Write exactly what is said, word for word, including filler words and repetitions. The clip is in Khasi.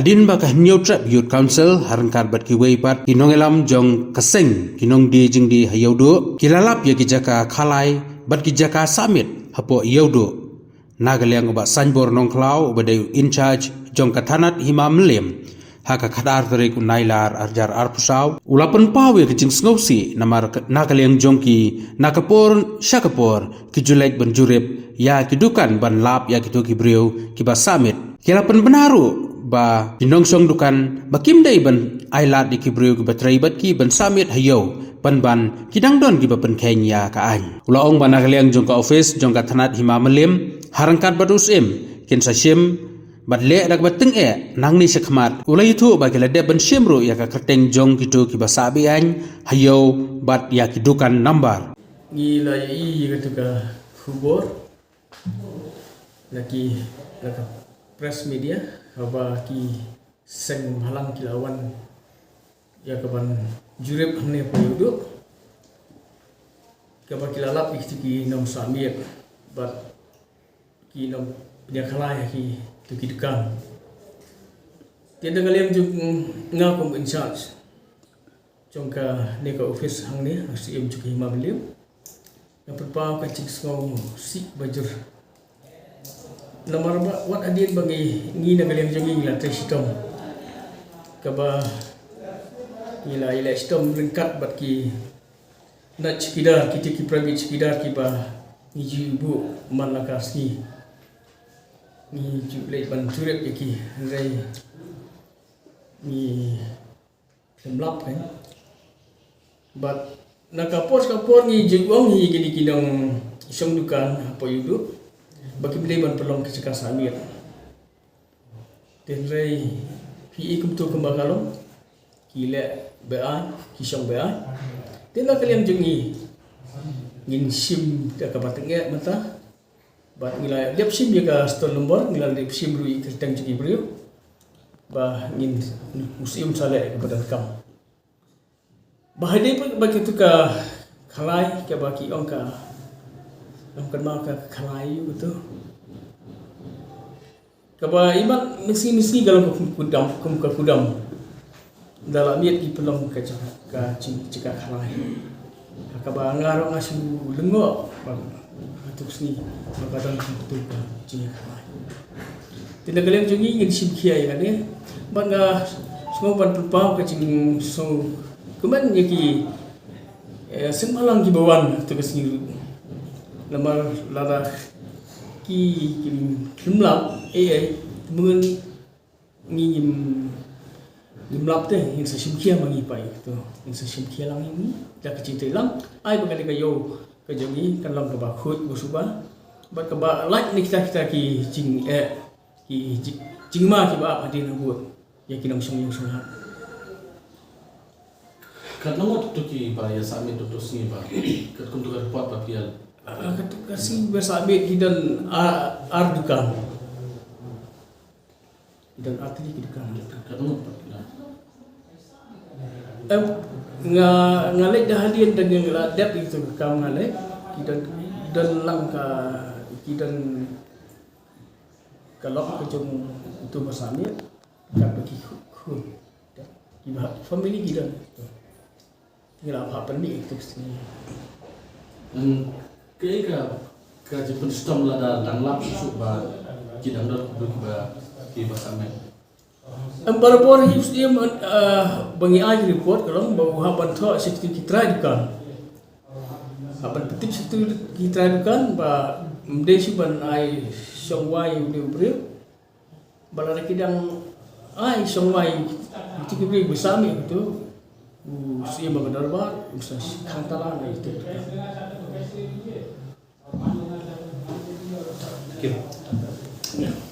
Hadien ba ka Hynñiewtrep Youth Council ha ryngkat bad kiwei pat ki nongïalam jong ka seng ki nongdie jingdie ha Ïewduh ki la lap ïa ki jaka khalai bad ki jaka sahmiet hapoh Ïewduh. Na ka liang u Bah Saiñbor Nongkhlaw uba dei u in charge jong ka thanat Hima Mylliem, ha ka khatar tarik u Nailar arhajar arphew saw, u la pynpaw ïa ka jingsngewsih namar ka- na ka liang jong ki, na ka por sha ka por ki ju leit ban jurip ïa ki dukan ban lap ïa kito ki briew kiba sahmiet. Ki la pynbna ruh ba ki nongshong dukan ba kim dei ban ailad ïa ki briew kiba trei bad ki ban sahmiet ha ïew, pynban ki dang don kiba pynkheiñ ïa ka aiñ. U la ong ba na ka liang jong ka office jong ka thanat Hima Mylliem ha ryngkat bad u Syiem kin sa shim bad leh da kaba tyngeh nangne shakhmat. U la ïathuh ba ki la dep ban shim ruh ïa ka kyrteng jong kito kiba sah be-aiñ ha ïew bad ïa ki dukan nambar. Ngi la ïohi ïa kata ka khubor na ki, na ka press media, haba ki seng bhalang ki la wan ïa ka ban jurip hangne hapoh Ïewduh, kaba ki la lap ïa kito ki nongsahmiet bad ki nongpynïakhlai ha kito ki dukan. Te na ka liang jong nga kum in charge jong kane ka office hangne, ha Syiem jong ka Hima Mylliem, nga pynpaw ka jingsngewsih bajur. Namar ba wat hadien ba ngi, ngi na ka liang jong ngi ngi la trei shitom, kaba ngi la ïaleh shitom ryngkat bad ki na chowkidar, kito ki private chowkidar kiba ngi ju buh man la ka sngi. Ngi ju leit ban jurip ïa ki, hynrei ngi khlem lap, kan. Bad na ka por sha ka por ngi ju ong hi ïa kine ki nongshong dukan hapoh Ïewduh ba kim dei ban pynlong ki jaka sahmiet. Hynrei phi i kumto kumba ka long, ki leh be-aiñ, ki shong be-aiñ. Te na ka liang jong ngi ngin shim da kaba tyngeh mynta. Bad ngi la dep shim ïa ka stall number, ngi la dep shim ruh ïa ka kyrteng jong ki briew. Ba ngin, u Syiem sa leh kaba donkam. Ba hadien ba, ba kito ka khalai, kaba ki ong ka, ong kynmaw ka khalai ïa kito. Kaba imat mynsngi mynsngi ka long ka kum kudam, kum ka kudam. Da la miet ki pynlong ka jaka, ka jing, jaka khalai. Kaba nga ruh nga shu lyngngoh ba ha tu ka sngi ba ka don ka tu ka jingkhalai. Te na ka liang jong ngi ngin shim khia ïa kane. Bad nga sngew ban pynpaw ka jingsngewkmen ïa ki, eh, seng bhalang kiba wan ha tu ka sngi ruh. Namar lada ki, kim, kim lap, eh, eh, mungkin ngi ngim, ngim lap te, ngin sa shim khia ma ngi pat ïa kito. Ngin sa shim khia lang ïa ngi da ka jingtreilang. Ai ba kane ka ïew ka jong ngi kan long kaba khuid ba suba. Bad kaba lait na kita kita ki jing, eh, ki jing, jingma kiba ap hadien habud ïa ki nongshong ïew shong hat. Katno ngut to kiba ïa sahmiet to to sngi ba? Katkum to ka report ba phi ïa. Ah, katto ka sngi ba sahmiet ki don ar, ar dukan. Ki don ar tylli ki dukan. Katno ngut to ki don? Em, nga, nga leit da hadien da nga la dep ïa kito ka kam nga leit. Ki don, don lang ka, ki don ka lok ka jong ito ba sahmiet. Ka ba ki khun, khun. Ki ba family ki don. Ngi la phah pynmih ïa kito ki sngi. Em, kaei ka, ka jingpynshitom lada dang lap shuh ba ki dang don kiba, kiba sahmiet? Em, barabor hi u Syiem, eh, ba ngi ai report ka long ba u hap ban thoh sha kito ki trai dukan. Hap ban pyntip sha kito ki trai dukan ba ym dei shuh ban ai shong wai ïa une u briew. Ba lada ki dang ai shong wai ïa kito ki briew ba sahmiet, to u Syiem ba ka dorbar un sa khang tala na ïa kito. Thank you.